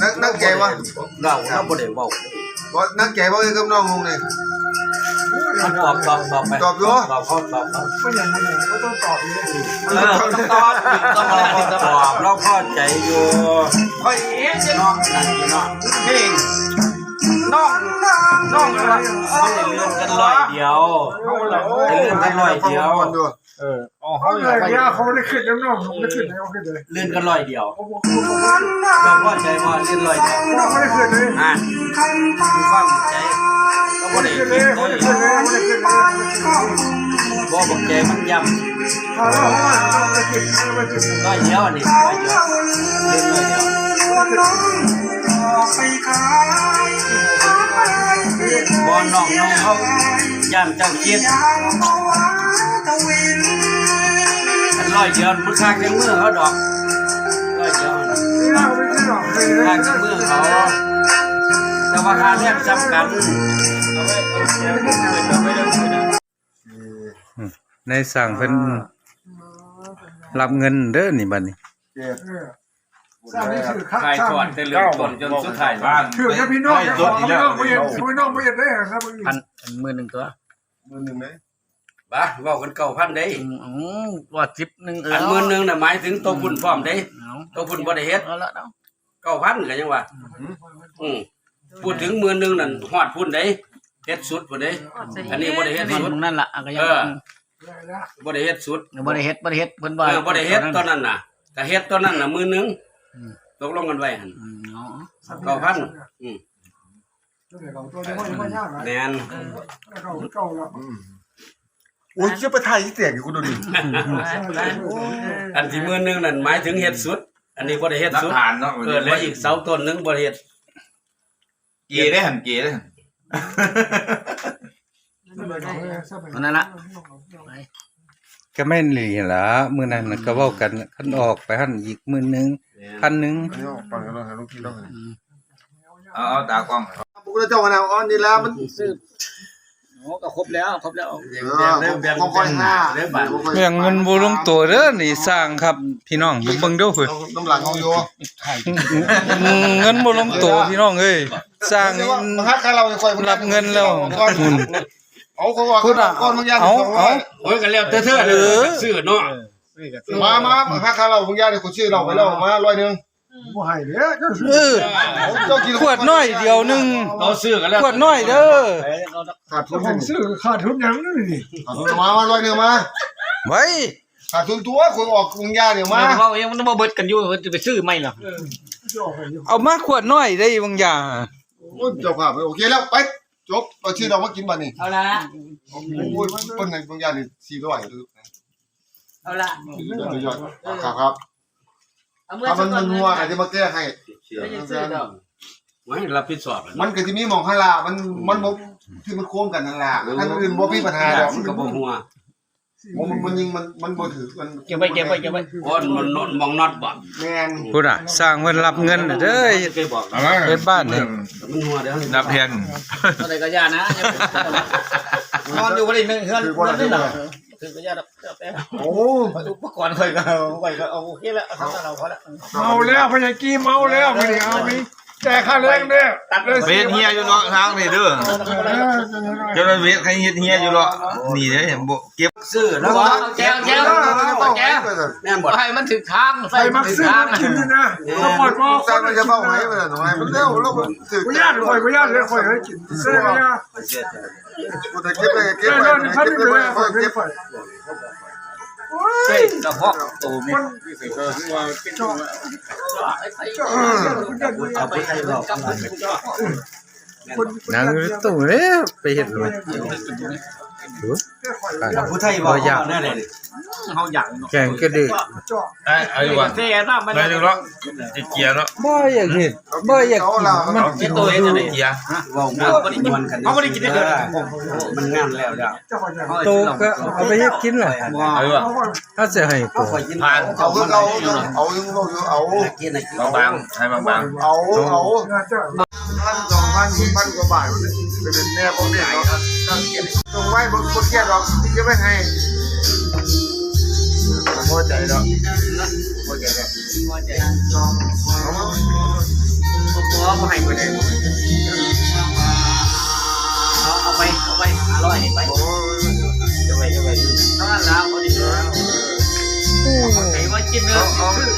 ໜັກ ໜັກໃຈບໍ່? ເວົ້າ ເຮົາບໍ່ໄດ້ເວົ້າ. ບໍ່ ໜັກໃຈບໍ່ກັບນ້ອງນຸ່ງນີ້? ຕອບ ຕອບ ຕອບໄປ. ຕອບຢູ່. ຕອບ ຕອບ ຕອບ. ບໍ່ຫຍັງ ບໍ່ຫຍັງ ບໍ່ຕ້ອງຕອບຢູ່. ເອີ ຕ້ອງຕອບ ຕ້ອງຕອບ ລາວພໍໃຈຢູ່. ຂ້ອຍເຮັດເນາະ ນັ້ນເນາະ. ເພງ ນ້ອງ ນ້ອງ ນ້ອງ ເຮົາໄດ້ເລື່ອນກັນຮ້ອຍດຽວ ໄດ້ເລື່ອນກັນຮ້ອຍດຽວ. ເອີ ເອົາ ເຮົາຢາກໄປ ເຂົາບໍ່ໄດ້ຂຶ້ນນຳນ້ອງ ບໍ່ໄດ້ຂຶ້ນໃຫ້ເຂົາຂຶ້ນເລີຍ ເລື່ອນກັນຮ້ອຍດຽວ. ເຈົ້າພໍໃຈບໍ່ ເລື່ອນຮ້ອຍດຽວ ນ້ອງບໍ່ໄດ້ຂຶ້ນເລີຍ. ອ່າ ມີຄວາມໃຈ ກໍບໍ່ໄດ້ຂຶ້ນເລີຍ ບໍ່ໄດ້ຂຶ້ນເລີຍ ບໍ່ໄດ້ຂຶ້ນເລີຍ. ບໍ່ ບັກແຈມັນຢ້ຳ ຮ້ອຍດຽວ ອັນນີ້ຮ້ອຍດຽວ ເລື່ອນຮ້ອຍດຽວ. ບໍ່ ນ້ອງໆ ເຮົາຢ້ານເຈົ້າຄິດ ອັນຮ້ອຍດຽວມັນຄ່າເຄື່ອງມືເຮົາດອກ ຮ້ອຍດຽວ ຄ່າເຄື່ອງມືເຂົາ ແຕ່ວ່າຄ່າແຮງສ່ຳກັນ. ອືມ ນາຍຊ່າງເພິ່ນຮັບເງິນເດີນີ້ ບັດນີ້. ເອີ ສ້າງນີ້ຖືກຄັກ ຖ່າຍທອດແຕ່ເລີ່ມຕົ້ນຈົນສຸດທ້າຍ ຖືກນະພີ່ນ້ອງ. ພີ່ນ້ອງບໍ່ເຮັດ ພີ່ນ້ອງບໍ່ເຮັດໄດ້ຫຍັງນະ. ອັນ ອັນໝື່ນໜຶ່ງຕົວະ ໝື່ນໜຶ່ງເດ້. ບາ ເວົ້າກັນເກົ້າພັນເດ້. ອືມ ວ່າສິບໜຶ່ງ ເອີ ອັນໝື່ນໜຶ່ງນະ ໝາຍເຖິງໂຕພຸ້ນພ້ອມເດ້. ໂຕພຸ້ນບໍ່ໄດ້ເຮັດ ເອົາລະເນາະ. ເກົ້າພັນກໍຍັງວ່າ ອືມ ອືມ ພູດເຖິງໝື່ນໜຶ່ງນັ້ນ ຮອດພຸ້ນເດ້ ເຮັດສຸດພຸ້ນເດ້. ອັນນີ້ບໍ່ໄດ້ເຮັດສຸດ ໝ່ອງນັ້ນລະ ກໍຍັງ ເອີ ບໍ່ໄດ້ເຮັດສຸດ ບໍ່ໄດ້ເຮັດ ບໍ່ໄດ້ເຮັດ ເພິ່ນວ່າ ເອີ ບໍ່ໄດ້ເຮັດຕອນນັ້ນນະ ກໍເຮັດຕອນນັ້ນນະ ໝື່ນໜຶ່ງ ອືມ ຕົກລົງກັນໄວ້ຫັ້ນ ອືມ ເນາະ ເກົ້າພັນ. ອືມ ແມ່ນ ເອີ ເກົ່າ ເກົ່າລະ ອືມ. ໂອ້ຍ ຈະໄປຖ່າຍອີແຕກຢູ່ຄົນດຽວນີ້. ອັນທີ່ໝື່ນໜຶ່ງນັ້ນ ໝາຍເຖິງເຮັດສຸດ ອັນນີ້ບໍ່ໄດ້ເຮັດສຸດ ຫຼັກຖານເນາະ. ເອີ ແລະອີກເສົາຕົ້ນໜຶ່ງບໍ່ໄດ້ເຮັດ. ເກເດ້ຫັ້ນ ເກເດ້ຫັ້ນ ອັນນັ້ນລະ ໄປ ກໍແມ່ນອີ່ຫຼີຫັ້ນລະ. ມື້ນັ້ນນະ ອືມ ກໍເວົ້າກັນ ຄັນອອກໄປຫັ້ນອີກໝື່ນໜຶ່ງ ແມ່ນ ພັນໜຶ່ງ ອັນນີ້ອອກໄປກໍຕ້ອງໃຫ້ລູກພີ່ລາວ ອືມ ເອົາ ເອົາຕາກ້ອງ ພວກເຈົ້າຫັ້ນນະ ອັນນີ້ລະ ມັນສືບ ໂອ້ ກໍຄົບແລ້ວ ຄົບແລ້ວ ເອີ ແບ່ງ ແບ່ງ ແບ່ງ ແບ່ງ ແບ່ງ ແບ່ງ ແບ່ງເງິນບໍ່ລົງໂຕເດີນີ້ ຊ່າງຄັບ ພີ່ນ້ອງ ເບິ່ງເດີພຸ້ນ ນ້ຳຫຼັງເຮົາຢູ່ ເງິນບໍ່ລົງໂຕ ພີ່ນ້ອງເອີຍ ຊ່າງນີ້ ຮັບເງິນແລ້ວ ເອົາ ເອົາ ເອົາ ໂອ້ຍ ກໍແລ້ວແຕ່ເທີ ເອີ ຊື້ເນາະ ມາ ມາ ຫາຄ່າເຫຼົ້າບາງຢ່າງນີ້ ຂ້ອຍຊື້ເຫຼົ້າໄປແລ້ວ ມາຮ້ອຍໜຶ່ງ ບໍ່ໃຫ້ເດ້ ເຈົ້າຊື້ ເອີ ເຈົ້າກິນ ຂວດນ້ອຍດຽວໜຶ່ງ ເອົາຊື້ກັນແລ້ວ ຂວດນ້ອຍເດີ ຂາດທຶນ ຊື້ຂາດທຶນຫຍັງນີ້ ເອົາມາ ມາຮ້ອຍໜຶ່ງມາ ໄວ້ ຂາດທຶນຕົວະ ຂ້ອຍອອກບາງຢ່າງນີ້ມາ ເວົ້າຫຍັງມັນບໍ່ເບິດກັນຢູ່ ຈະໄປຊື້ໃໝ່ລະ ເອົາມາຂວດນ້ອຍເດ້ບາງຢ່າງ ໂອ້ຍ ເຈົ້າພາບ ໂອເຄແລ້ວ ໄປ ຈົບ ເອົາຊື້ເຫຼົ້າມາກິນບາດນີ້ ເອົາລະ ໂອ້ຍ ເພິ່ນໃຫ້ບາງຢ່າງນີ້ສີ່ຮ້ອຍ ເອົາລະ ຍອດ ຍອດ ຄັບ ຄັບ ເອົາເມືອ ຖ້າມັນ ສະກ່ອນ ມັນຮົ່ວ ເງິນ ກໍຈະມາແກ້ໃຫ້ ເອົາຍັງຊື້ດອກ ໄວ້ຮັບຜິດຊອບ ມັນກໍຊິມີໝ່ອງຫັ້ນລະ ມັນ ມັນບໍ່ ທີ່ມັນໂຄ້ງກັນຫັ້ນລະ ເອີ ອັນອື່ນບໍ່ມີບັນຫາດອກ ມັນກໍບໍ່ຮົ່ວ ບໍ່ ມັນ ມັນຍິງ ມັນ ມັນບໍ່ຖືກ ມັນ ເກັບໄວ້ ເກັບໄວ້ ເກັບໄວ້ ໂອ້ ມັນ ມັນ ໝ່ອງນັອດບໍ່ ແມ່ນ ພຸ້ນນະ ຊ່າງເພິ່ນຮັບເງິນນະເດີ ເຮັດ ເຮັດບ້ານນີ້ ມັນຮົ່ວເດີ ນັບແທນ ເທົ່າໃດກໍຢ່ານະ ນອນຢູ່ບໍ່ໄດ້ໜຶ່ງເຮືອນ ຄືບໍ່ໄດ້ ຄືບໍ່ໄດ້ ຖືກກໍຢ່າດອກ ເອົາໄປ ໂອ້ ອຸປະກອນຂ້ອຍກໍ ຂ້ອຍກໍເອົາ ໂອເຄແລ້ວ ເອົາເທົ່ານັ້ນ ເອົາພໍແລ້ວ ເມົາແລ້ວ ພະຍາກີເມົາແລ້ວ ມື້ນີ້ເອົາມີແຕ່ຄ່າແຮງເດີ ເຮັດເຮຍຢູ່ເນາະ ທາງນີ້ເດີ ເອີ ເຈົ້າໜ້າເວດໃຫ້ເຮັດເຮຍຢູ່ເນາະ ນີ້ເດ້ ບໍ່ເກັບ ຊື້ແລ້ວ ແຈວ ແຈວ ແຈວ ແມ່ນບໍ່ ໃຫ້ມັນຖືກທາງ ໃຫ້ມັກຊື້ມັກກິນນີ້ນະ ເອີ ບໍ່ປ່ອຍບໍ່ ໃສ່ມັນຈະເວົ້າໃຫ້ ໃຫ້ມັນເລັວ ແລ້ວມັນຖືກ ບໍ່ຢ້ານ ຂ້ອຍບໍ່ຢ້ານເລີຍ ຂ້ອຍໃຫ້ກິນ ເອີ ບໍ່ຢ້ານ ຜູ້ໃດເກັບໄດ້ເກັບໄວ້ ເກັບໄວ້ ເກັບໄວ້ ເອີ ເຈົ້າຂອງໂຕແມ່ນ ເອີ ເຈົ້າ ເຈົ້າ ເຈົ້າ ເຈົ້າ ເຈົ້າ ເຈົ້າ ນາງຢູ່ຕູ້ເດ້ ໄປເຮັດຫຍັງ ຜູ້ໄທເວົ້າແນວໃດນີ້ ເຮົາຢາກ ແກງກະເດະ ໄດ້ ເອົາຢູ່ວ່າ ແຊບນະ ມັນ ໄດ້ຢູ່ເນາະ ຊິເກຍເນາະ ບໍ່ຢາກເຮັດ ບໍ່ຢາກກິນ ມັນກິນໂຕເອງຈັ່ງໃດ ເກຍ ເວົ້າ ເຮົາບໍ່ໄດ້ກິນນຳກັນ ເຮົາບໍ່ໄດ້ກິນເດີ ມັນງາມແລ້ວ ໂຕກໍເອົາໄປເຮັດກິນລະ ເອົາຢູ່ວ່າ ຖ້າຈະໃຫ້ໂຕ ຜ່ານ ເອົາຄືເກົ່າ ເອົາຢູ່ ເວົ້າຢູ່ ເອົາ ບາງໆ ໃຫ້ບາງໆ ເອົາ ເອົາ ພັນ ສອງພັນ ພັນກວ່າບາດ ເປັນແນວຂອງເດັກເນາະ ສົ່ງໄວ້ ບໍ່ ບໍ່ເກຍດອກ ເກັບໄວ້ໃຫ້ ບໍ່ພໍໃຈດອກ ບໍ່ພໍໃຈດອກ ພໍໃຈ ເອົາມາ ບໍ່ໃຫ້ບໍ່ໄດ້ ເອົາ ເອົາໄປ ເອົາໄປ ຫ້າຮ້ອຍນີ້ໄປ ໂອ້ຍ ເອົາໄວ້ ເອົາໄວ້ ເທົ່ານັ້ນລະ ພໍດີແລ້ວ ອືມ ເອົາໄປວ່າກິນເດີ ເອົາ ເອົາ